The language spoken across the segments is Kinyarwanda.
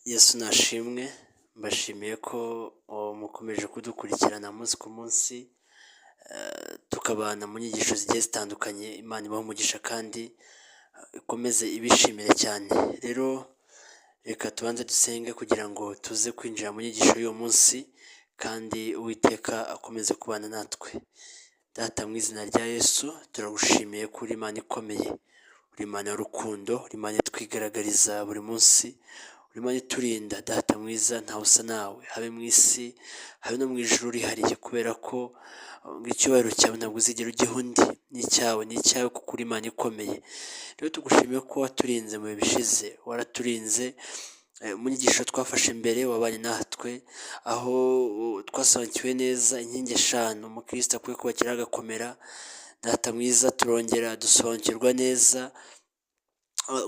Yesu nashimwe, mbashimiye ko mukomeje kudukurikirana umunsi ku munsi, tukabana mu nyigisho zigiye zitandukanye. Imana ibahe umugisha kandi ikomeze ibishimire cyane. Rero reka tubanze dusenge kugira ngo tuze kwinjira mu nyigisho y'uwo munsi, kandi Uwiteka akomeze kubana natwe. Data, mu izina rya Yesu, turagushimiye ko uri Imana ikomeye, uri Imana y'urukundo, uri Imana itwigaragariza buri munsi, uri Imana iturinda. Data mwiza, ntawe usa nawe, habe mu isi, habe no mu ijuru urihariye, kubera ko ngo icyubahiro cyawe ntabwo uzigera ugiha undi, ni icyawe, ni icyawe kuko uri Imana ikomeye. Rero tugushimiye ko waturinze mu bihe bishize, waraturinze mu nyigisho twafashe mbere, wabanye natwe, aho twasobanukiwe neza inkingi eshanu umukristo akwiye kubakira agakomera. Data mwiza, turongera dusobanukirwa neza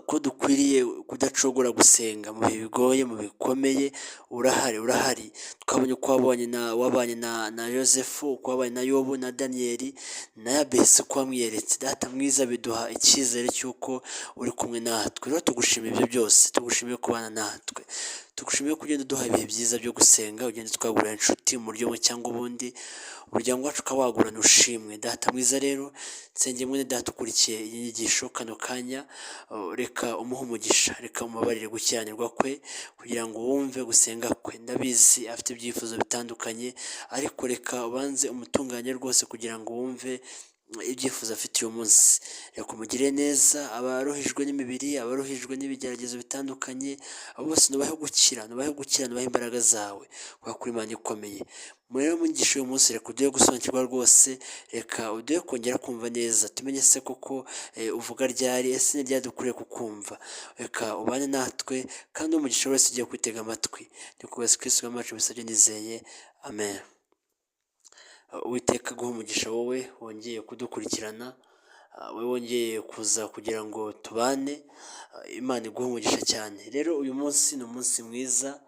ko dukwiriye kudacogora gusenga mu bihe bigoye, mu bihe bikomeye. Urahari, urahari. Twabonye uko wabonye na wabanye na Yosefu, uko wabanye na Yobu na Daniyeli na Yabesi, uko wamwiyeretse. Data mwiza, biduha icyizere cy'uko uri kumwe natwe. Rero tugushimiye ibyo byose, tugushimiye kubana natwe, tugushimiye ko ugenda uduha ibihe byiza byo gusenga, ugenda utwagurira inshuti mu buryo bumwe cyangwa ubundi, umuryango wacu ukawagurana ushimwe. Data mwiza, rero nsenge mwene data ukurikiye iyi nyigisho kano kanya, reka umuhe umugisha, reka umubabarire gukiranirwa kwe kugira ngo wumve gusenga kwe. Ndabizi afite ibyifuzo bitandukanye, ariko reka ubanze umutunganye rwose kugira ngo wumve ibyifuzo afite uyu munsi. Reka umugire neza, abaruhijwe n'imibiri, abaruhijwe n'ibigeragezo bitandukanye, abo bose nubahe gukira, nubahe gukira, nubahe imbaraga zawe, kubera ko uri Imana ikomeye. Rero mu nyigisho y'uyu munsi, reka uduhe gusobanukirwa rwose, reka uduhe kongera kumva neza, tumenye se koko uvuga ryari, ese ni ryari dukwiriye kukumva. Reka ubane natwe kandi umugisha wese ugiye kwitega amatwi. Ni ku Yesu Kristo wacu bisabye nizeye, amen. Uwiteka aguhe umugisha wowe wongeye kudukurikirana, wowe wongeye kuza kugira ngo tubane, Imana iguhe umugisha cyane. Rero uyu munsi ni umunsi mwiza,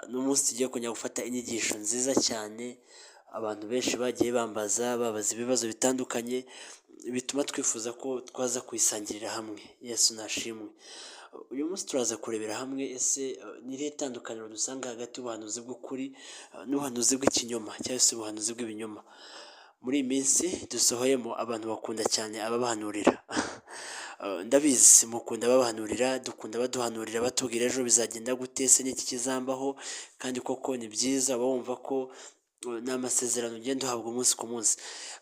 ni umunsi tugiye kongera gufata inyigisho nziza cyane. Abantu benshi bagiye bambaza, babaza ibibazo bitandukanye, bituma twifuza ko twaza kuyisangirira hamwe. Yesu nashimwe. Uyu munsi turaza kurebera hamwe ese ni irihe tandukaniro dusanga hagati y'ubuhanuzi bw'ukuri n'ubuhanuzi bw'ikinyoma cyangwa se ubuhanuzi bw'ibinyoma. Muri iyi minsi dusohoyemo, abantu bakunda cyane ababahanurira. Ndabizi mukunda ababahanurira, dukunda abaduhanurira batubwira ejo bizagenda gute, ese n'iki kizambaho, kandi koko ni byiza, uba wumva ko ni amasezerano ugenda uhabwa umunsi ku munsi.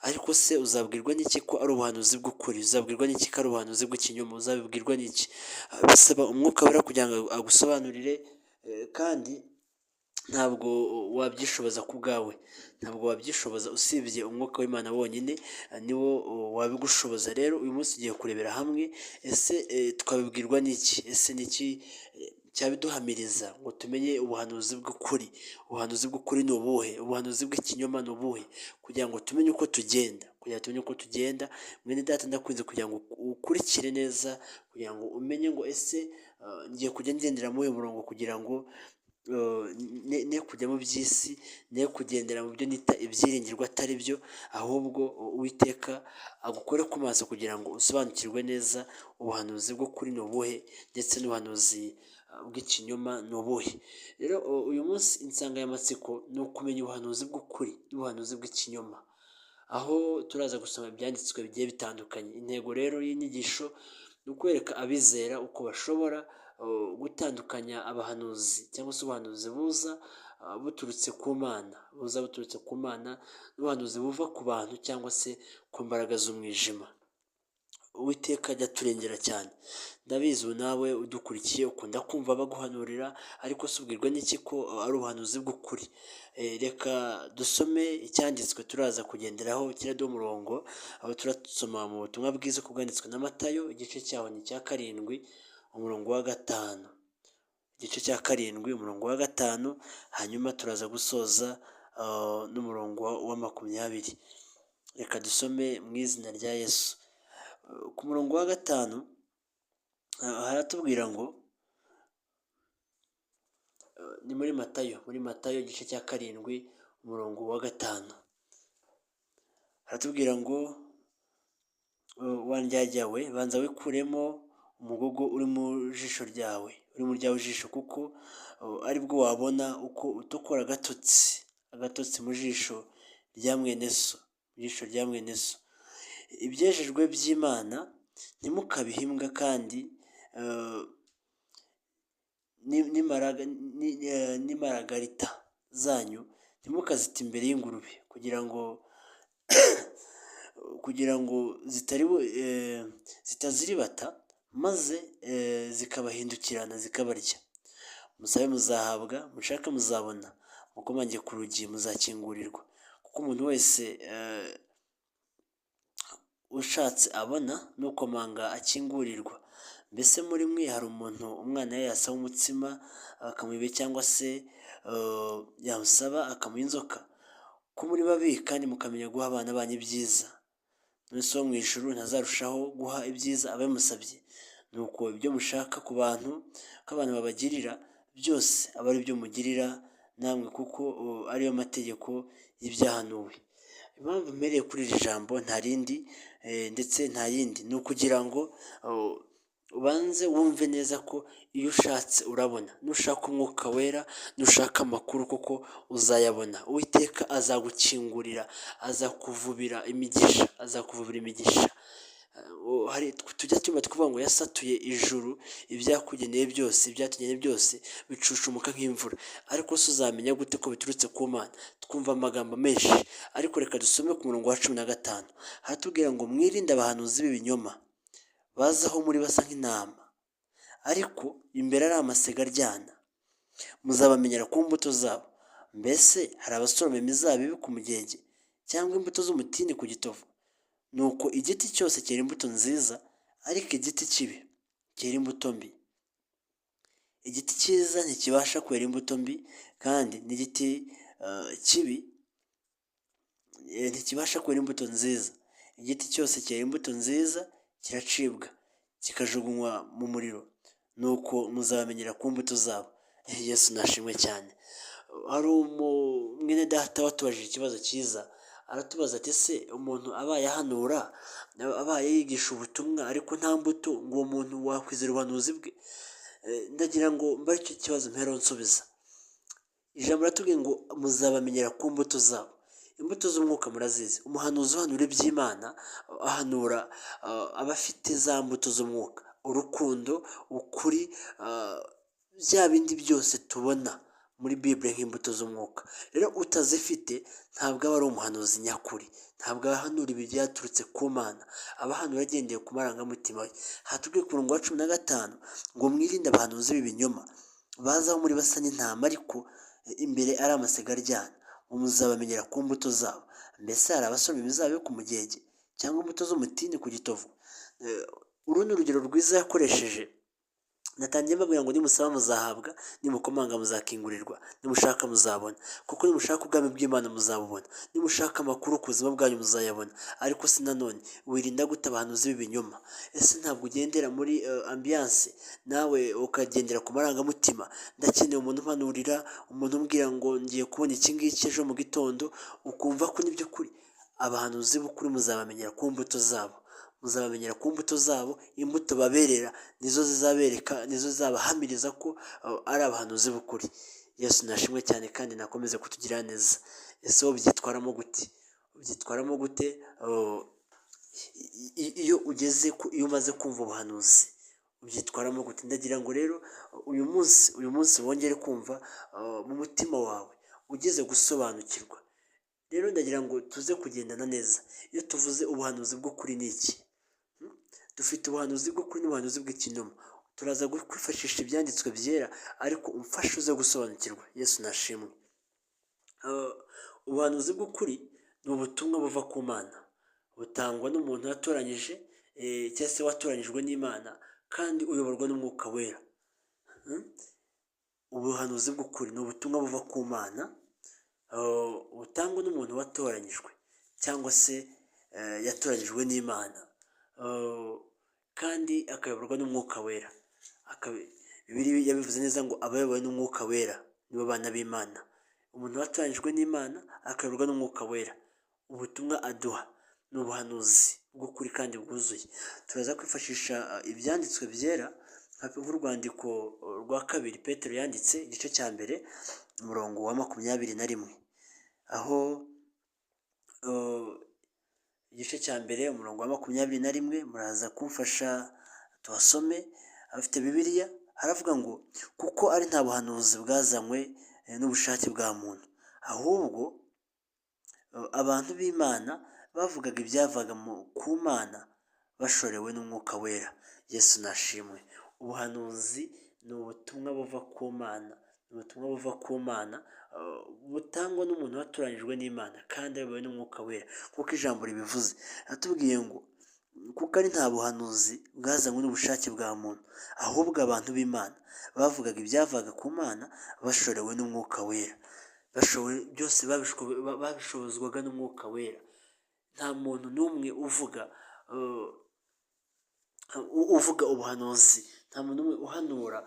Ariko se uzabwirwa n'iki ko ari ubuhanuzi bw'ukuri? Uzabwirwa n'iki ko ari ubuhanuzi bw'ikinyoma? Uzabibwirwa n'iki? Bisaba Umwuka Wera kugira ngo agusobanurire, kandi ntabwo wabyishoboza ku bwawe, ntabwo wabyishoboza usibye Umwuka w'Imana wonyine niwo wabigushoboza. Rero uyu munsi tugiye kurebera hamwe ese twabibwirwa n'iki, ese ni iki cyabiduhamiriza ngo tumenye ubuhanuzi bw'ukuri, ubuhanuzi bw'ukuri ni ubuhe, ubuhanuzi bw'ikinyoma ni ubuhe, kugira ngo tumenye uko tugenda, kugira ngo tumenye uko tugenda. Mwene data, ndakunze kugira ngo ukurikire neza, kugira ngo umenye ngo ese ngiye kujya ngendera muri uyu murongo kugira ngo ne kujya mu by'isi, ne kugendera mu byo nita ibyiringirwa atari byo, ahubwo Uwiteka agukore ku maso kugira ngo usobanukirwe neza ubuhanuzi bw'ukuri ni ubuhe ndetse n'ubuhanuzi bw'ikinyoma ni ubuhe. Rero uyu munsi insanganyamatsiko ni ukumenya ubuhanuzi bw'ukuri n'ubuhanuzi bw'ikinyoma, aho turaza gusoma ibyanditswe bigiye bitandukanye. Intego rero y'inyigisho ni ukwereka abizera uko bashobora gutandukanya abahanuzi cyangwa se ubuhanuzi buza buturutse ku Mana, buza buturutse ku Mana n'ubuhanuzi buva ku bantu cyangwa se ku mbaraga z'umwijima. Uwiteka ajya aturengera cyane. Ndabizi ubu nawe udukurikiye ukunda kumva baguhanurira, ariko se ubwirwa n'iki ko ari ubuhanuzi bw'ukuri? Reka dusome icyanditswe turaza kugenderaho kiraduha umurongo, aho turasoma mu butumwa bwiza uko bwanditswe na Matayo, igice cyaho ni icya 7, umurongo wa 5. Igice cya 7, umurongo wa 5, hanyuma turaza gusoza n'umurongo wa 20. Reka dusome mu izina rya Yesu. Ku murongo wa 5 haratubwira ngo, ni muri Matayo, muri Matayo igice cya 7, umurongo wa 5, haratubwira ngo: "Wa ndyarya we, banza wikuremo umugogo uri mu jisho ryawe, uri mu ryawe jisho, kuko aribwo wabona uko utokora agatotsi mu jisho rya mwene so, mu jisho rya mwene so. Ibyejejwe by'Imana ntimukabihe imbwa, kandi n'imaragarita zanyu ntimukazite imbere y'ingurube, kugira ngo zitaziribata maze zikabahindukirana zikabarya. Musabe muzahabwa, mushake muzabona, mukomange ku rugi muzakingurirwa, kuko umuntu wese ushatse abona, n'ukomanga akingurirwa. Mbese muri mwe hari umuntu umwana we yasaba umutsima akamuha, cyangwa se yamusaba akamuha inzoka? Ko muri babi kandi mukamenya guha abana banyu ibyiza, none se wo mu ijuru ntazarushaho guha ibyiza ababimusabye? Nuko ibyo mushaka ku bantu ko abantu babagirira byose, aba ari byo mugirira namwe, kuko ariyo mategeko y'ibyahanuwe. Impamvu mpereye kuri iri jambo nta rindi ndetse nta yindi, ni ukugira ngo ubanze wumve neza ko iyo ushatse urabona. Nushaka Umwuka Wera, nushaka amakuru, kuko uzayabona. Uwiteka azagukingurira, azakuvubira imigisha, azakuvubira imigisha. Hari tujya tuba tukuvuga ngo yasatuye ijuru, ibyakugeneye byose, ibyatugeneye byose bicucumuka nk'imvura. Ariko se uzamenya gute ko biturutse ku Mana? Twumva amagambo menshi, ariko reka dusome ku murongo wa 15. Haratubwira ngo: "Mwirinde abahanuzi b'ibinyoma, baza aho muri basa nk'intama, ariko imbere ari amasega aryana. Muzabamenyera ku mbuto zabo. Mbese hari abasoroma imizabibu ku mugenge, cyangwa imbuto z'umutini ku gitovu? Nuko igiti cyose cyera imbuto nziza, ariko igiti kibi cyera imbuto mbi. Igiti cyiza ntikibasha kwera imbuto mbi, kandi n'igiti kibi ntikibasha kwera imbuto nziza. Igiti cyose cyera imbuto nziza kiracibwa, kikajugunywa mu muriro. Nuko muzabamenyera ku mbuto zabo." Yesu nashimwe cyane. Hari mwene data watubajije ikibazo cyiza, aratubaza ati: "Ese umuntu abaye ahanura, abaye yigisha ubutumwa, ariko nta mbuto, ngo uwo muntu wakwizera ubuhanuzi bwe?" Ndagira ngo mbe aricyo kibazo mpera nsubiza. Ijambo riratubwiye ngo muzabamenyera ku mbuto zabo. Imbuto z'umwuka murazizi. Umuhanuzi uhanura iby'Imana ahanura aba afite za mbuto z'umwuka: urukundo, ukuri, bya bindi byose tubona muri Bibure nk'imbuto z'umwuka. Rero utazifite ntabwo aba ari umuhanuzi nyakuri, ntabwo ahanura ibi byaturutse ku Mana, aba ahanura agendeye ku marangamutima ye. Hatubwiye ku murongo wa 15 ngo: "Mwirinde abahanuzi b'ibinyoma, baza aho muri basa n'intama, ariko imbere ari amasega aryana. Muzabamenyera ku mbuto zabo. Mbese hari abasoroma imizabibu ku mugenge, cyangwa imbuto z'umutini ku gitovu?" Uru ni urugero rwiza yakoresheje. Natangiye mbabwira ngo nimusaba muzahabwa, nimukomanga muzakingurirwa, nimushaka muzabona, kuko nimushaka ubwami bw'Imana muzabubona, nimushaka amakuru ku buzima bwanyu muzayabona. Ariko se nanone wirinda gute abahanuzi b'ibinyoma? Ese ntabwo ugendera muri ambiance, nawe ukagendera ku marangamutima? Ndakeneye umuntu umpanurira, umuntu umbwira ngo ngiye kubona iki ngiki ejo mu gitondo, ukumva ko ni by'ukuri. Abahanuzi b'ukuri muzabamenyera ku mbuto zabo. Muzabamenyera ku mbuto zabo. Imbuto baberera nizo zizabereka, nizo zizabahamiriza ko ari abahanuzi b'ukuri. Yesu nashimwe cyane kandi nakomeze kutugirira neza. Ese wowe ubyitwaramo gute? Ubyitwaramo gute iyo ugeze, iyo umaze kumva ubuhanuzi, ubyitwaramo gute? Ndagira ngo rero uyu munsi wongere kumva mu mutima wawe ugeze gusobanukirwa. Rero ndagira ngo tuze kugendana neza. Iyo tuvuze ubuhanuzi bw'ukuri ni iki? Dufite ubuhanuzi bw'ukuri n'ubuhanuzi bw'ikinyoma. Turaza kwifashisha ibyanditswe byera, ariko umfashe uze gusobanukirwa. Yesu nashimwe. Ubuhanuzi bw'ukuri ni ubutumwa buva ku Mana, butangwa n'umuntu watoranyije cyangwa se watoranyijwe n'Imana kandi uyoborwa n'Umwuka Wera. Ubuhanuzi bw'ukuri ni ubutumwa buva ku Mana, butangwa n'umuntu watoranyijwe cyangwa se yatoranyijwe n'Imana kandi akayoborwa n'Umwuka Wera. Bibiliya yabivuze neza ngo abayobowe n'Umwuka Wera nibo bana b'Imana. Umuntu watoranyijwe n'Imana akayoborwa n'Umwuka Wera, ubutumwa aduha ni ubuhanuzi. bw'ukuri kandi bwuzuye. Turaza kwifashisha ibyanditswe byera nk'urwandiko rwa kabiri Petero yanditse, igice cya mbere, umurongo wa 21, aho igice cya mbere umurongo wa 21, muraza kumfasha tuhasome abafite Bibiliya. Haravuga ngo: "Kuko ari nta buhanuzi bwazanywe n'ubushake bwa muntu, ahubwo abantu b'Imana bavugaga ibyavaga ku Mana bashorewe n'Umwuka Wera." Yesu nashimwe. Ubuhanuzi ni ubutumwa buva ku Mana, ni ubutumwa buva ku Mana butangwa n'umuntu watoranyijwe n'Imana kandi ayobowe n'Umwuka Wera, nk'uko ijambo ribivuze. Atubwiye ngo: "Kuko ari nta buhanuzi bwazanywe n'ubushake bwa muntu, ahubwo abantu b'Imana bavugaga ibyavaga ku Mana bashorewe n'Umwuka Wera." Byose babishobozwaga n'Umwuka Wera. Nta muntu n'umwe uvuga ubuhanuzi, nta muntu n'umwe uhanura.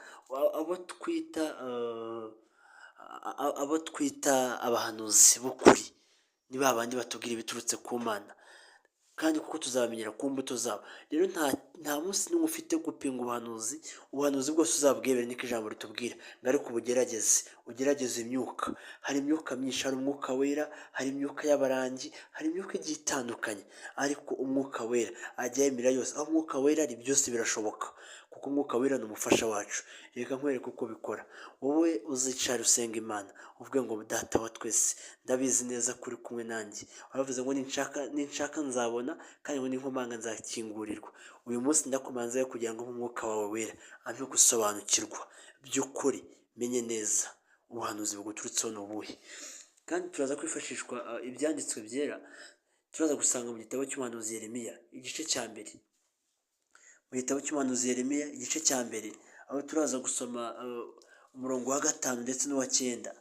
Abo twita abahanuzi b'ukuri ni ba bandi batubwira ibiturutse ku Mana, kandi kuko tuzabamenyera ku mbuto zabo. Rero nta munsi n'umwe ufite gupinga ubuhanuzi. Ubuhanuzi bwose uzabwemere, niko ijambo ritubwira ngo: "Ariko ubugerageze, ugerageze imyuka." Hari imyuka myinshi: hari Umwuka Wera, hari imyuka y'abarangi, hari imyuka igiye itandukanye, ariko Umwuka Wera ajya yemera yose. Aho Umwuka Wera ari, byose birashoboka, kuko Umwuka Wera ni umufasha wacu. Reka nkwereke uko bikora. Wowe uzicara usenga Imana, uvuge ngo: "Data wa twese, ndabizi neza ko uri kumwe nanjye. Waravuze ngo ninshaka nzabona, kandi ngo ninkomanga nzakingurirwa. Uyu munsi ndakomanze kugira ngo Umwuka wawe Wera ampe gusobanukirwa by'ukuri, menye neza ubuhanuzi buguturutseho ni ubuhe." Kandi turaza kwifashishwa ibyanditswe byera turaza gusanga mu gitabo cy'umuhanuzi Yeremiya, igice cya mbere. Mu gitabo cy'umuhanuzi Yeremiya, igice cya mbere, aho turaza gusoma umurongo wa gatanu ndetse n'uwa cyenda.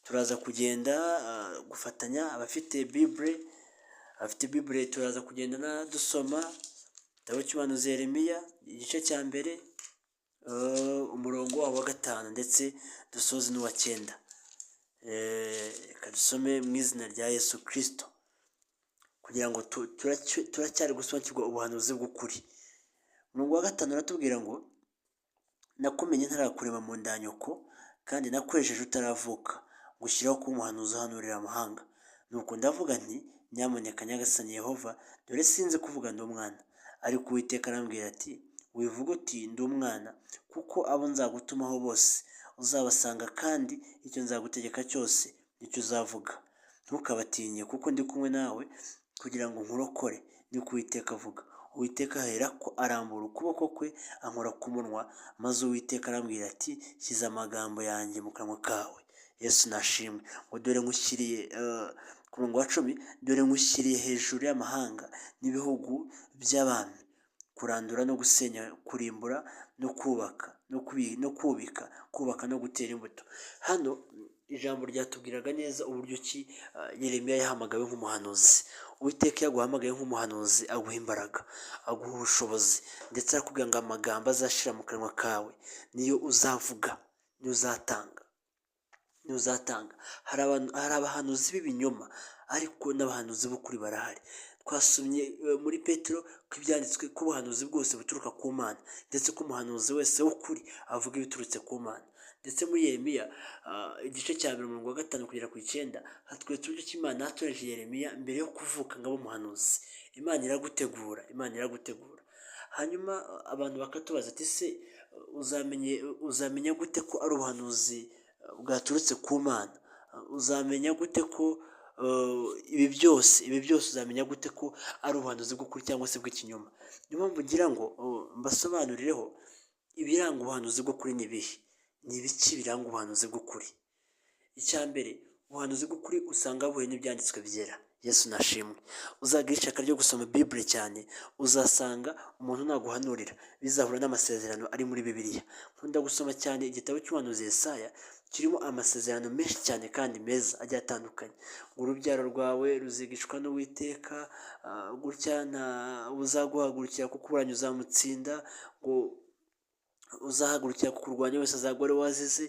Turaza kugenda gufatanya abafite Bible, turaza kugenda dusoma igitabo cy'umuhanuzi Yeremiya, igice cya mbere, umurongo wa gatanu, ndetse dusoze n'uwa cyenda. Reka dusome mu izina rya Yesu Kirisito, kugira ngo turacyari gusobanukirwa ubuhanuzi bw'ukuri. Umurongo wa gatanu uratubwira ngo: "Nakumenye ntarakurema mu nda ya nyoko, kandi nakwejeje utaravuka, ngushyiraho kuba umuhanuzi uhanurira amahanga. Nuko ndavuga nti: 'Nyamuneka Nyagasani Yehova, dore sinzi kuvuga, ndi umwana.' Ariko Uwiteka arambwira ati: 'Wivuga uti: Ndi umwana, kuko abo nzagutumaho bose uzabasanga, kandi icyo nzagutegeka cyose nicyo uzavuga. Ntukabatinye, kuko ndi kumwe nawe kugira ngo nkurokore, niko Uwiteka avuga.' Uwiteka aherako arambura ukuboko kwe ankora ku munwa, maze Uwiteka arambwira ati: 'Shyize amagambo yanjye mu kanwa kawe.'" Yesu nashimwe. Ngo: "Dore nkushyiriye," ku murongo wa 10, "dore nkushyiriye hejuru y'amahanga n'ibihugu by'abami, kurandura no gusenya, kurimbura no kubaka, no kubika, kubaka no gutera imbuto." Hano ijambo ryatubwiraga neza uburyo ki Yeremiya yahamagawe nk'umuhanuzi. Uwiteka iyo aguhamagaye nk'umuhanuzi, aguha imbaraga, aguha ubushobozi, ndetse arakubwira ngo amagambo azashira mu kanwa kawe niyo uzavuga, niyo uzatanga, niyo uzatanga. Hari abahanuzi b'ibinyoma, ariko n'abahanuzi b'ukuri barahari. Twasomye muri Petero ko ibyanditswe ko ubuhanuzi bwose buturuka ku Mana, ndetse ko umuhanuzi wese w'ukuri avuga ibiturutse ku Mana. Ndetse muri Yeremiya, igice cya mbere, umurongo wa gatanu kugera ku icyenda, hatweretse uburyo ki Imana yatoranije Yeremiya mbere yo kuvuka ngo abe umuhanuzi. Imana iragutegura, Imana iragutegura. Hanyuma abantu bakatubaza ati: "Se uzamenya gute ko ari ubuhanuzi bwaturutse ku Mana? Uzamenya gute ko ibi byose, uzamenya gute ko ari ubuhanuzi bw'ukuri cyangwa se bw'ikinyoma?" Niyo mpamvu ngira ngo mbasobanurireho ibiranga ubuhanuzi bw'ukuri. Ni ibihe? Ni ibiki biranga ubuhanuzi bw'ukuri? Icya mbere, ubuhanuzi bw'ukuri usanga buhuye n'ibyanditswe byera. Yesu nashimwe. Uzagira ishyaka ryo gusoma Bible cyane, uzasanga umuntu naguhanurira bizahura n'amasezerano ari muri Bibiliya. Nkunda gusoma cyane igitabo cy'umuhanuzi Yesaya, kirimo amasezerano menshi cyane kandi meza agiye atandukanye, ngo urubyaro rwawe ruzigishwa n'Uwiteka, gutya nta uzaguhagurukira kukuburanya uzamutsinda, ngo uzahagurukira kukurwanya wese azagwa ari we wazize.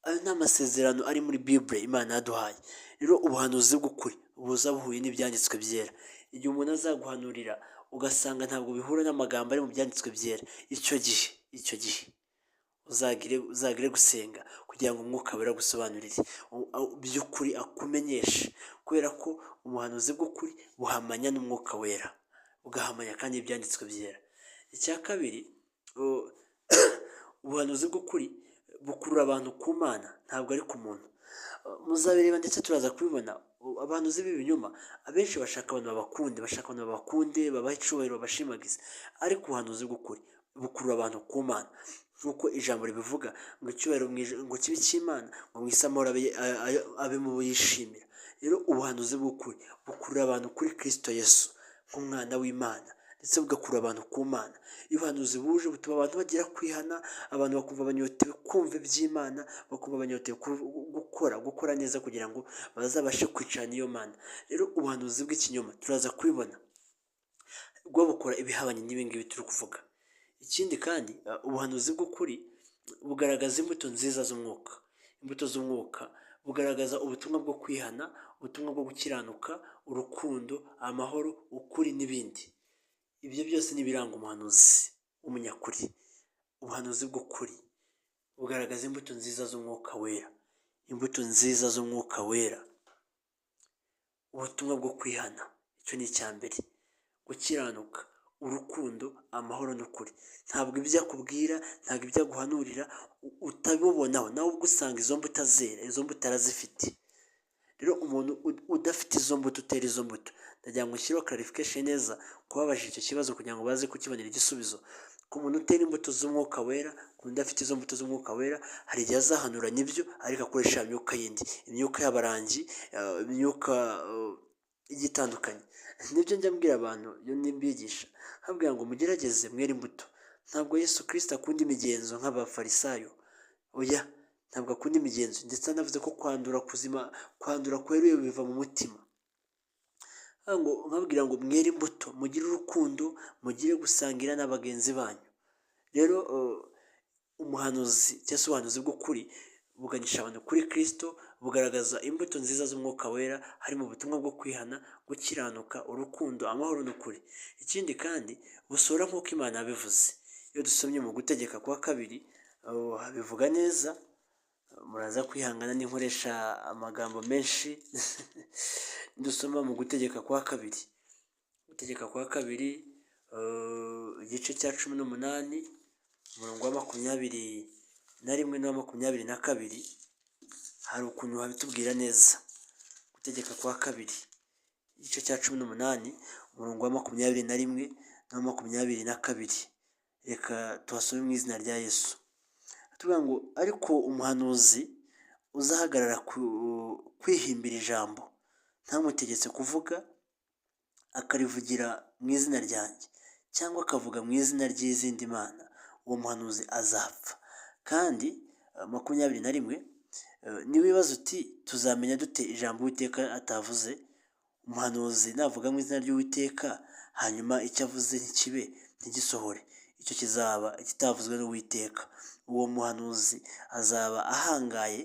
Ayo ni amasezerano ari muri Bible Imana yaduhaye. Rero ubuhanuzi bw'ukuri buza buhuye n'ibyanditswe byera. Igihe umuntu azaguhanurira ugasanga ntabwo bihura n'amagambo ari mu byanditswe byera, icyo gihe uzagire gusenga kugira ngo Umwuka Wera agusobanurire by'ukuri, akumenyeshe, kubera ko ubuhanuzi bw'ukuri buhamanya n'Umwuka Wera, bugahamanya kandi ibyanditswe byera. Icya kabiri, ubuhanuzi bw'ukuri bukurura abantu ku Mana, ntabwo ari ku muntu. Muzabireba, ndetse turaza kubibona. Abahanuzi b'ibinyoma abenshi bashaka abantu babakunde, bashaka abantu babakunde, babahe icyubahiro, babashimagize, ariko ubuhanuzi bw'ukuri bukurura abantu ku Mana, nk'uko ijambo ribivuga ngo icyubahiro ngo kibe icy'Imana, ngo mu isi amahoro abe mu bo yishimira. Rero ubuhanuzi bw'ukuri bukurura abantu kuri Kristo Yesu nk'umwana w'Imana, ndetse bugakurura abantu ku Mana. Iyo ubuhanuzi buje, butuma abantu bagira kwihana, abantu bakumva banyotewe kumva iby'Imana, bakumva banyotewe gukora neza kugira ngo bazabashe kwicarana n'iyo Mana. Rero ubuhanuzi bw'ikinyoma, turaza kubibona, bwo bukora ibihabanye n'ibi ngibi turi kuvuga. Ikindi kandi, ubuhanuzi bw'ukuri bugaragaza imbuto nziza z'umwuka. Imbuto z'umwuka, bugaragaza ubutumwa bwo kwihana, ubutumwa bwo gukiranuka, urukundo, amahoro, ukuri n'ibindi. Ibyo byose ni ibiranga umuhanuzi w'umunyakuri. Ubuhanuzi bw'ukuri bugaragaza imbuto nziza z'Umwuka Wera, imbuto nziza z'Umwuka Wera, ubutumwa bwo kwihana, icyo ni icya mbere, gukiranuka, urukundo, amahoro n'ukuri. Ntabwo ibyo akubwira, ntabwo ibyo aguhanurira utabibonaho, nawe ubwo usanga izo mbuto azera, izo mbuto arazifite. Rero umuntu udafite izo mbuto, utera izo mbuto, ndagira ngo nshyireho clarification neza kubabajije icyo kibazo kugira ngo baze kukibonera igisubizo. Ku muntu utera imbuto z'Umwuka Wera, ku muntu udafite izo mbuto z'Umwuka Wera, hari igihe azahanura nibyo, ariko akoresha imyuka yindi, imyuka y'abarangi, imyuka igiye itandukanye. Nibyo njya mbwira abantu iyo mbigisha, nkababwira ngo mugerageze mwere imbuto. Ntabwo Yesu Kirisito akunda imigenzo nk'Abafarisayo, oya, ntabwo akunda imigenzo. Ndetse anavuze ko kwandura kuzima, kwandura kweruye biva mu mutima. Ngo nkababwira ngo mwere imbuto, mugire urukundo, mugire gusangira na bagenzi banyu. Rero umuhanuzi cyangwa se ubuhanuzi bw'ukuri buganisha abantu kuri Kirisito, bugaragaza imbuto nziza z'Umwuka Wera, harimo ubutumwa bwo kwihana, gukiranuka, urukundo, amahoro n'ukuri. Ikindi kandi, busohora nk'uko Imana yabivuze. Iyo dusomye mu Gutegeka kwa Kabiri bivuga neza. Muraza kwihangana n'inkoresha amagambo menshi. Dusoma mu Gutegeka kwa Kabiri, Gutegeka kwa Kabiri, igice cya 18, umurongo wa 21 n'uwa 22, hari ukuntu babitubwira neza. Gutegeka kwa Kabiri, igice cya 18, umurongo wa 21 n'uwa 22, reka tuhasome mu izina rya Yesu. Tuvuga ngo: "Ariko umuhanuzi uzahagarara kwihimbira ijambo ntamutegetse kuvuga, akarivugira mu izina ryanjye cyangwa akavuga mu izina ry'izindi mana, uwo muhanuzi azapfa." Kandi 21: "Niwibaza uti: 'Tuzamenya dute ijambo Uwiteka atavuze?' Umuhanuzi navuga mu izina ry'Uwiteka, hanyuma icyo avuze ntikibe, ntigisohore, icyo kizaba kitavuzwe n'Uwiteka. Uwo muhanuzi azaba ahangaye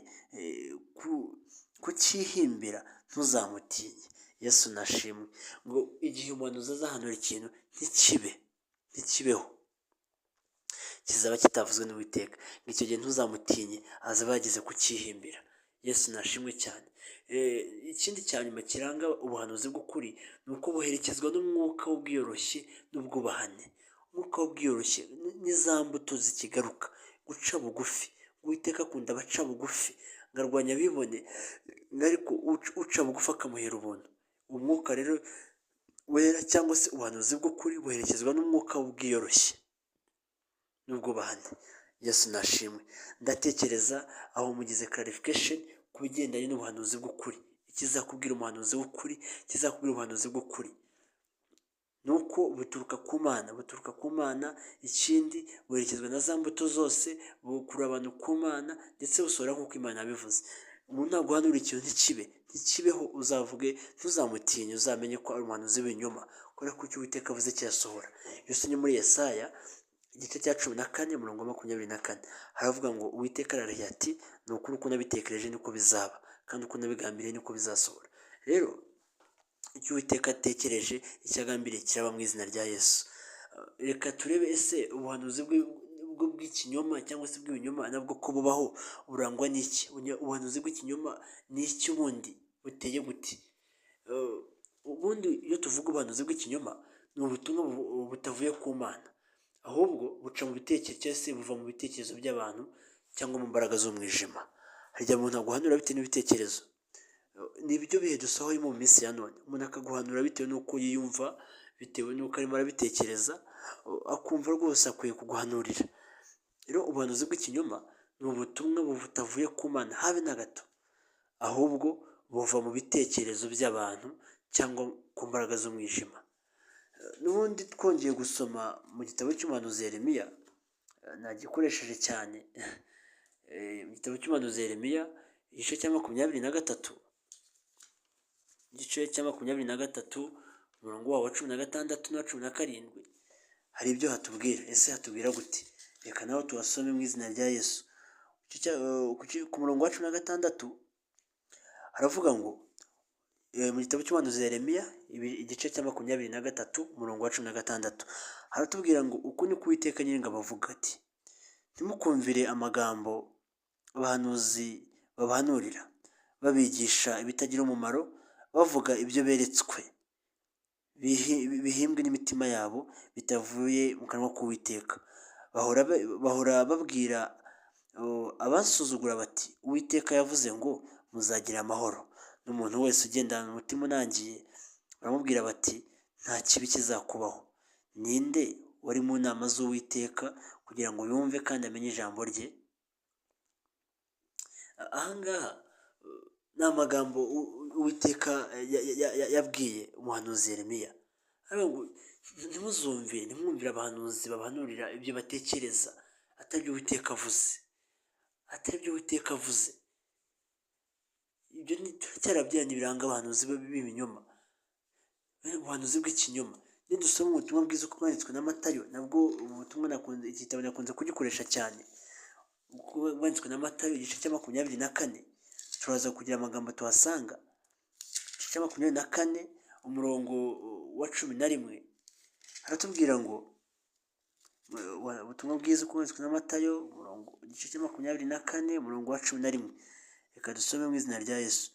kucyihimbira, ntuzamutinye." Yesu nashimwe. Ngo igihe umuhanuzi azahanura ikintu ntikibe, ntikibeho, kizaba kitavuzwe n'Uwiteka. Ngo icyo gihe ntuzamutinye, azaba yageze kucyihimbira. Yesu nashimwe cyane. Ikindi cya nyuma kiranga ubuhanuzi bw'ukuri ni uko buherekezwa n'umwuka w'ubwiyoroshye n'ubwubahane. Umwuka w'ubwiyoroshye ni za mbuto zikigaruka, guca bugufi. Uwiteka akunda abaca bugufi, ngo arwanya abibone, ariko uca bugufi akamuhera ubuntu. Umwuka rero wera cyangwa se ubuhanuzi bw'ukuri buherekezwa n'umwuka w'ubwiyoroshye n'ubwubahane. Yesu nashimwe. Ndatekereza aho mugize clarification ku bigendanye n'ubuhanuzi bw'ukuri. Ikizakubwira umuhanuzi w'ukuri, ikizakubwira ubuhanuzi bw'ukuri, ni uko buturuka ku Mana, buturuka ku Mana. Ikindi, buherekezwa na za mbuto zose, bukurura abantu ku Mana, ndetse busohora nk'uko Imana yabivuze. Umuntu naguhanura ikintu ntikibe, ntikibeho, uzavuge ntuzamutinye, uzamenye ko ari umuhanuzi w'ibinyoma, kubera ko icyo Uwiteka avuze kirasohora. Iyo usomye muri Yesaya igice cya 14, umurongo wa 24, haravuga ngo: "Uwiteka ararahiye ati: 'Ni ukuri, uko nabitekereje niko bizaba, kandi uko nabigambiriye niko bizasohora.'" Rero Icyo Uwiteka atekereje, icyo agambiriye kiraba mu izina rya Yesu. Reka turebe ese ubuhanuzi bw'ikinyoma cyangwa se bw'ibinyoma nabwo ko bubaho, burangwa n'iki? Ubuhanuzi bw'ikinyoma ni iki ubundi, buteye gute? Ubundi iyo tuvuga ubuhanuzi bw'ikinyoma, ni ubutumwa butavuye ku Mana, ahubwo buca mu bitekerezo cyangwa se buva mu bitekerezo by'abantu cyangwa mu mbaraga z'umwijima. Hari igihe umuntu aguhanura bitewe n'ibitekerezo. Ni ibyo bihe dusohoyemo mu minsi ya none, umuntu akaguhanura bitewe n'uko yiyumva, bitewe n'uko arimo arabitekereza, akumva rwose akwiye kuguhanurira. Rero ubuhanuzi bw'ikinyoma ni ubutumwa butavuye ku Mana habe na gato, ahubwo buva mu bitekerezo by'abantu cyangwa ku mbaraga z'umwijima. N'ubundi twongeye gusoma mu gitabo cy'umuhanuzi Yeremiya, nagikoresheje cyane, mu gitabo cy'umuhanuzi Yeremiya, igice cya 23, igice cya 23, umurongo wawo wa 16 n'uwa 17, hari ibyo hatubwira. Ese hatubwira gute? Reka nawe tuhasome mu izina rya Yesu. Ku murongo wa 16 haravuga ngo, mu gitabo cy'umuhanuzi Yeremiya, igice cya 23, umurongo wa 16, haratubwira ngo: "Uku ni ko Uwiteka Nyiringabo avuga ati: Ntimukumvire amagambo abahanuzi babahanurira, babigisha ibitagira umumaro, bavuga ibyo beretswe bihimbwe n'imitima yabo, bitavuye mu kanwa k'Uwiteka. Bahora babwira abansuzugura bati: Uwiteka yavuze ngo muzagira amahoro. N'umuntu wese ugendana umutima unangiye baramubwira bati: Nta kibi kizakubaho. Ninde wari mu nama z'Uwiteka kugira ngo yumve kandi amenye ijambo rye?" Ahangaha ni amagambo Uwiteka yabwiye umuhanuzi Yeremiya. Ntimuzumve, ntimwumvire abahanuzi babahanurira ibyo batekereza, atari byo Uwiteka avuze, atari byo Uwiteka avuze. Ibyo turacyarabyaye biranga abahanuzi b'ibinyoma, ubuhanuzi bw'ikinyoma. Nidusoma ubutumwa bwiza uko bwanditswe na Matayo, nabwo ubutumwa iki gitabo nakunze kugikoresha cyane, uko bwanditswe na Matayo igice cya 24, turaza kugira amagambo tuhasanga. Igice cya 24, umurongo wa 11, haratubwira ngo, ubutumwa bwiza uko bwanditswe na Matayo, igice cya 24, umurongo wa 11, reka dusome mu izina rya Yesu.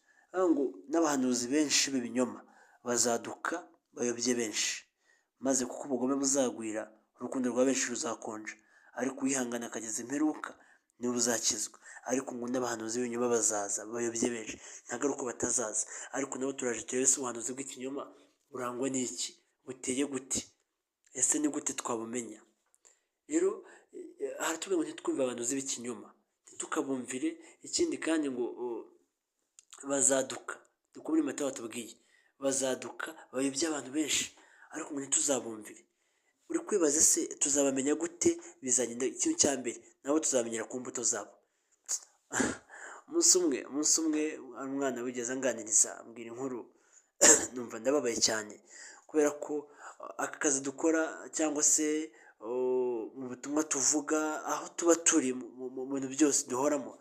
Ngo: "N'abahanuzi benshi b'ibinyoma bazaduka bayobye benshi, maze kuko ubugome buzagwira, urukundo rwa benshi ruzakonja, ariko uwihangana akageza imperuka niwe uzakizwa." Ariko ngo n'abahanuzi b'ibinyoma bazaza bayobye benshi, ntabwo ari uko batazaza, ariko nabo turaje turebe se ubuhanuzi bw'ikinyoma burangwa n'iki, buteye gute, ese ni gute twabumenya? Rero haratubwira ngo ntitwumve abahanuzi b'ikinyoma, ntitukabumvire. Ikindi kandi ngo bazaduka, niko muri Matayo batubwiye, bazaduka bayobye abantu benshi, ariko ngo ntituzabumvire. Uri kwibaza se tuzabamenya gute? Bizagenda, ikintu cya mbere nabo tuzamenyera ku mbuto zabo. Umunsi umwe umwana wigeze anganiriza, ambwira inkuru, numva ndababaye cyane, kubera ko aka kazi dukora cyangwa se mu butumwa tuvuga, aho tuba turi, mu bintu byose duhoramo,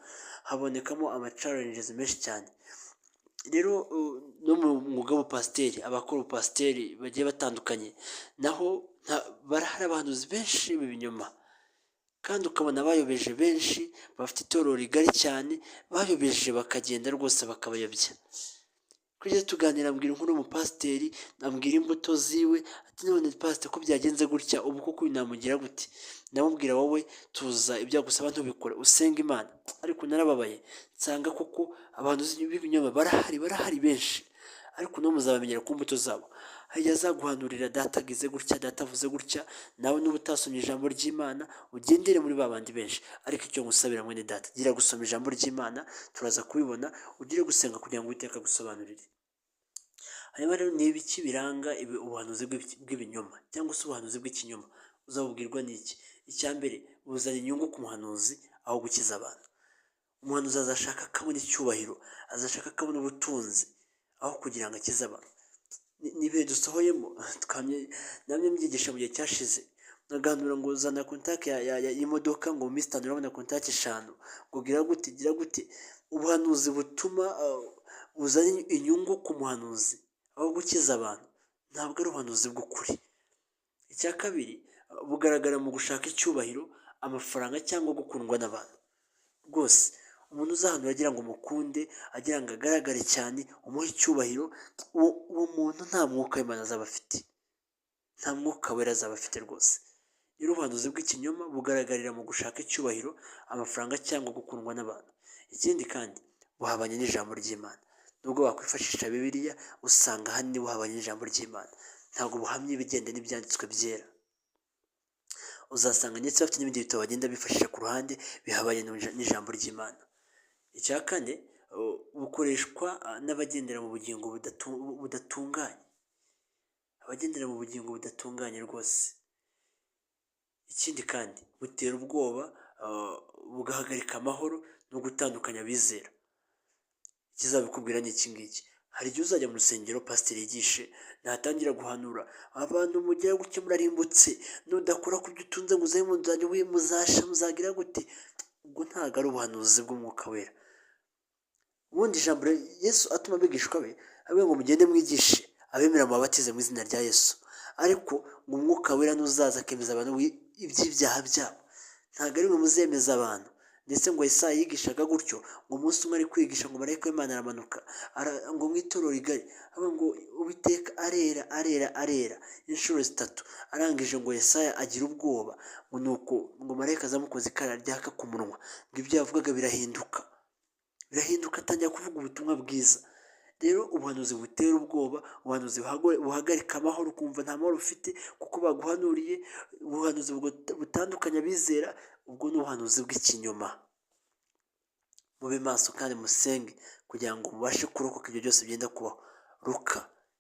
habonekamo ama challenges menshi cyane. Rero no mu mwuga w'ubupasiteri, abakora ubupasiteri bagiye batandukanye, naho barahari abahanuzi benshi b'ibinyoma, kandi ukabona bayobeje benshi, bafite itorero rigari cyane, bayobeje bakagenda rwose bakabayobya. Twigeze tuganira, ambwira inkuru y'umupasiteri, ambwira imbuto ziwe, ati: "None pasiteri, ko byagenze gutya, ubu koko uyu namugira gute?" Ndamubwira: "Wowe tuza, ibyo agusaba ntubikore, usenge Imana." Ariko narababaye, nsanga koko abantu b'ibinyoma barahari, barahari benshi, ariko nabo muzabamenyera ku mbuto zabo. Hari igihe azaguhanurira: "Data agize gutya, data avuze gutya." Nawe niba utasomye ijambo ry'Imana, ugendere muri ba bandi benshi. Ariko icyo ngusabira, mwene data, gira gusoma ijambo ry'Imana, turaza kubibona, ugire gusenga kugira ngo Uwiteka agusobanurire. Hanyuma rero ni ibiki biranga ubuhanuzi bw'ibinyoma cyangwa se ubuhanuzi bw'ikinyoma? Uzabubwirwa n'iki? Icya mbere, buzana inyungu ku muhanuzi aho gukiza abantu. Umuhanuzi azashaka ko abona icyubahiro, azashaka ko abona ubutunzi aho kugira ngo akize abantu. Ni ibihe dusohoyemo, namye mbyigisha mu gihe cyashize, nkaganura ngo zana contact y'imodoka, ngo mu minsi 5 urabona contact 5, ngo gira gute, gira gute. Ubuhanuzi butuma buzana inyungu ku muhanuzi aho kugira ngo bukize abantu. aho gukiza abantu, ntabwo ari ubuhanuzi bw'ukuri. Icya kabiri, bugaragara mu gushaka icyubahiro, amafaranga cyangwa gukundwa n'abantu. Rwose umuntu uzahanura agira ngo umukunde, agira ngo agaragare cyane, umuhe icyubahiro, uwo muntu nta mwuka w'Imana azaba afite, nta mwuka wera azaba afite rwose. Rero ubuhanuzi bw'ikinyoma bugaragarira mu gushaka icyubahiro, amafaranga cyangwa gukundwa n'abantu. Ikindi kandi buhabanye n'ijambo ry'Imana. Nubwo wakwifashisha Bibiliya, usanga ahanini buhabanye n'ijambo ry'Imana. Ntabwo buhamya ibigenda n'ibyanditswe byera. Uzasanga ndetse bafite n'ibindi bitabo bagenda bifashisha ku ruhande bihabanye n'ijambo ry'Imana. Icya kane, bukoreshwa n'abagendera mu bugingo budatunganye, abagendera mu bugingo budatunganye rwose. Ikindi kandi butera ubwoba, bugahagarika amahoro no gutandukanya abizera. Ikizabikubwira ni iki ngiki: hari igihe uzajya mu rusengero, pasiteri yigishe, natangira guhanura, abantu mugera gutya murarimbutse, nudakora ku byo utunze ngo uze mu nzu yanjye muzasha, muzagira gute? Ubwo ntabwo ari ubuhanuzi bw'umwuka wera. Ubundi ijambo Yesu atuma abigishwa be avuga ngo mugende mwigishe, abemera mubabatize mu izina rya Yesu, ariko ngo umwuka wera nuzaza akemeza abantu iby'ibyaha byabo. Ntabwo ari mwe muzemeza abantu. Ndetse ngo Yesaya yigishaga gutyo, ngo umunsi umwe ari kwigisha, ngo marayika w'Imana aramanuka ngo mu itorero rigari, avuga ngo Uwiteka arera, arera, arera inshuro zitatu. Arangije ngo Yesaya agira ubwoba, ngo nuko ngo marayika azamukoza ikara ryaka ku munwa, ngo ibyo yavugaga birahinduka, birahinduka, atangira kuvuga ubutumwa bwiza. Rero ubuhanuzi butera ubwoba, ubuhanuzi buhagarika amahoro, ukumva nta mahoro ufite kuko baguhanuriye, ubuhanuzi butandukanya abizera, ubwo ni ubuhanuzi bw'ikinyoma. Mube maso kandi musenge kugira ngo mubashe kurokoka ibyo byose byenda kubaho. Luka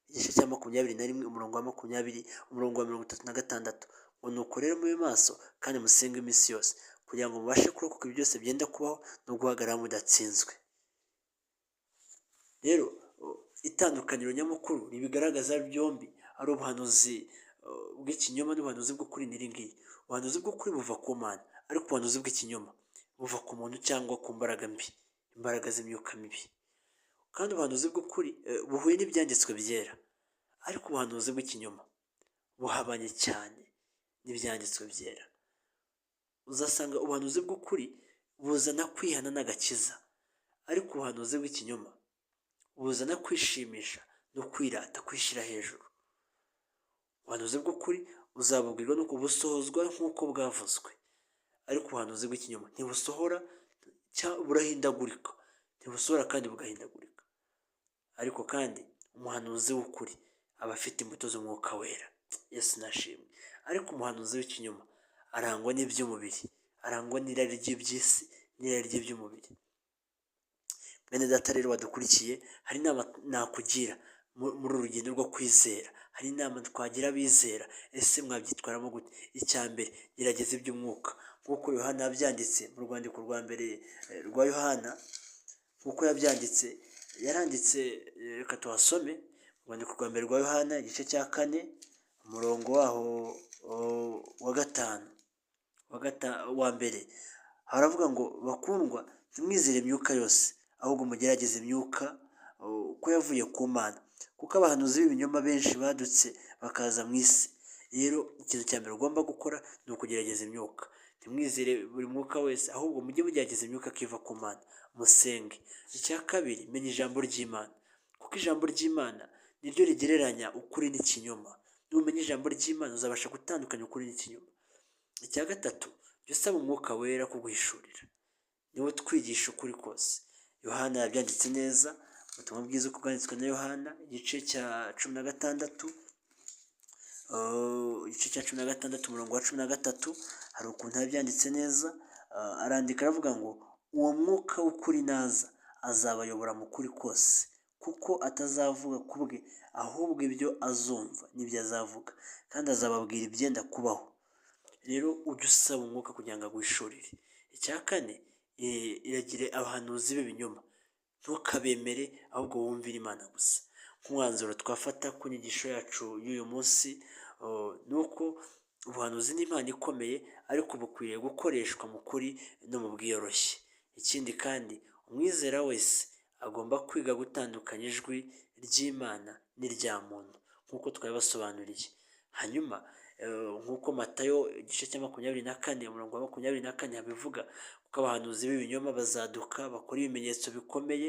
igice cya 21, umurongo wa 20, umurongo wa 36, ngo nuko rero mube maso kandi musenge iminsi yose kugira ngo mubashe kurokoka ibyo byose byenda kubaho no guhagarara mudatsinzwe. Rero itandukaniro nyamukuru ribigaragaza byombi, ari ubuhanuzi bw'ikinyoma n'ubuhanuzi bw'ukuri, ni iri ngiri: ubuhanuzi bw'ukuri buva ku Mana, ariko ubuhanuzi bw'ikinyoma buva ku muntu cyangwa ku mbaraga mbi, imbaraga z'imyuka mibi. Kandi ubuhanuzi bw'ukuri buhuye n'ibyanditswe byera, ariko ubuhanuzi bw'ikinyoma buhabanye cyane n'ibyanditswe byera. Uzasanga ubuhanuzi bw'ukuri buzana kwihana n'agakiza, ariko ubuhanuzi bw'ikinyoma buzana kwishimisha no kwirata, kwishyira hejuru. Ubuhanuzi bw'ukuri uzabubwirwa nuko busohozwa nk'uko bwavuzwe, ariko ubuhanuzi bw'ikinyoma ntibusohora, burahindagurika, ntibusohora kandi bugahindagurika. Ariko kandi umuhanuzi w'ukuri aba afite imbuto z'umwuka wera, Yesu nashimwe. Ariko umuhanuzi w'ikinyoma arangwa n'iby'umubiri, arangwa n'irari ry'iby'isi n'irari ry'iby'umubiri. Mwene data rero wadukurikiye, hari inama nakugira muri uru rugendo rwo kwizera, hari inama twagira abizera. Ese mwabyitwaramo gute? Icya mbere, gerageza iby'umwuka nk'uko Yohana yabyanditse mu rwandiko rwa mbere rwa Yohana, nk'uko yabyanditse, yaranditse, reka tuhasome. Urwandiko rwa mbere rwa Yohana, igice cya 4, umurongo waho wa 5, wa mbere, haravuga ngo: "Bakundwa, ntimwizere imyuka yose, ahubwo mugerageze imyuka ko yavuye ku Mana, kuko abahanuzi b'ibinyoma benshi badutse bakaza mu isi." Rero ikintu cya mbere ugomba gukora ni ukugerageza imyuka. Ntimwizere buri mwuka wese, ahubwo mujye mugerageza imyuka ko iva ku Mana, musenge. Icya kabiri, menya ijambo ry'Imana, kuko ijambo ry'Imana niryo rigereranya ukuri n'ikinyoma. Numenya ijambo ry'Imana uzabasha gutandukanya ukuri n'ikinyoma. Icya gatatu, jya usaba umwuka wera kuguhishurira, niwe utwigisha ukuri kose. Yohana yabyanditse neza, ubutumwa bwiza uko bwanditswe na Yohana, igice cya 16, igice cya 16, umurongo wa 13, hari ukuntu yabyanditse neza. Arandika aravuga ngo: "Uwo mwuka w'ukuri naza azabayobora mu kuri kose, kuko atazavuga ku bwe, ahubwo ibyo azumva nibyo azavuga, kandi azababwira ibyenda kubaho." Rero ujye usaba umwuka kugira ngo aguhishurire. Icya kane, iragire abahanuzi b'ibinyoma, ntukabemere, ahubwo wumvire Imana gusa. Nk'umwanzuro twafata ku nyigisho yacu y'uyu munsi ni uko ubuhanuzi ni impano ikomeye, ariko bukwiriye gukoreshwa mu kuri no mu bwiyoroshye. Ikindi kandi, umwizera wese agomba kwiga gutandukanya ijwi. ry'Imana n'irya muntu nk'uko twabibasobanuriye. Hanyuma nk'uko Matayo igice cya 24 umurongo wa 24 habivuga, kuko abahanuzi b'ibinyoma bazaduka bakora ibimenyetso bikomeye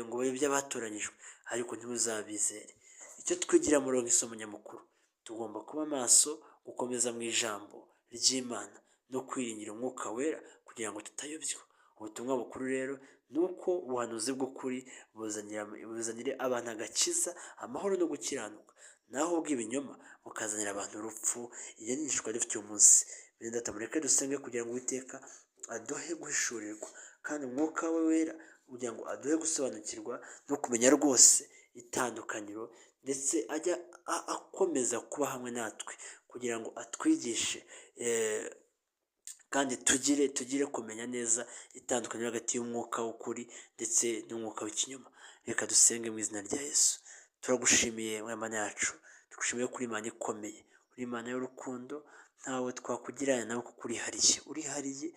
ngo babe iby'abatoranyijwe, ariko ntimuzabizere. Icyo twigira muri isomo nyamukuru, tugomba kuba maso, gukomeza mu ijambo ry'Imana no kwiringira Umwuka Wera kugira ngo tutayobywa. Ubutumwa bukuru rero ni uko ubuhanuzi bw'ukuri buzanira abantu agakiza, amahoro no gukiranuka, naho ubw'ibinyoma bukazanira abantu urupfu. Iyo ni inyigisho twari dufite uyu munsi. Bene data, mureke dusenge kugira ngo Uwiteka aduhe guhishurirwa kandi Umwuka we Wera kugira ngo aduhe gusobanukirwa no kumenya rwose itandukaniro, ndetse ajya akomeza kuba hamwe natwe kugira ngo atwigishe kandi tugire kumenya neza itandukaniro hagati y'umwuka w'ukuri ndetse n'umwuka w'ikinyoma. Reka dusenge mu izina rya Yesu. Turagushimiye Mana yacu, tugushimiye ko uri Imana ikomeye, uri Imana y'urukundo, ntawe twakugereranya nawe kuko urihariye, urihariye.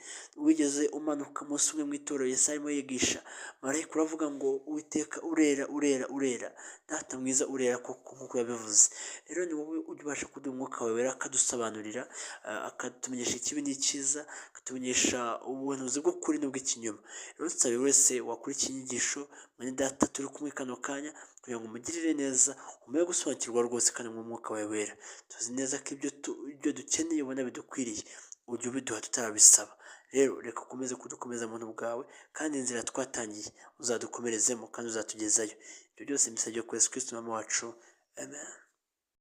Wigeze umanuka umunsi umwe mu itorero Yesu arimo yigisha, marayika uravuga ngo Uwiteka urera, urera, urera, Data mwiza urera koko nk'uko yabivuze. Rero ni wowe ujya ubasha kuduha Umwuka wawe Wera akadusobanurira, akatumenyesha ikibi n'icyiza, akatumenyesha ubuhanuzi bw'ukuri n'ubw'ikinyoma. Rero nsaba buri wese wakurikiye inyigisho, mwene data turi kumwe kano kanya, kugira ngo umugirire neza, umuhe gusobanukirwa rwose kandi mu Mwuka wawe Wera. Tuzi neza ko ibyo dukeneye ubona bidukwiriye, ujya ubiduha tutarabisaba. Rero reka ukomeze kudukomeza mu buntu bwawe, kandi inzira twatangiye uzadukomerezemo kandi uzatugezayo. Ibyo byose mbisabye kuri Yesu Kristo Umwami wacu, amen.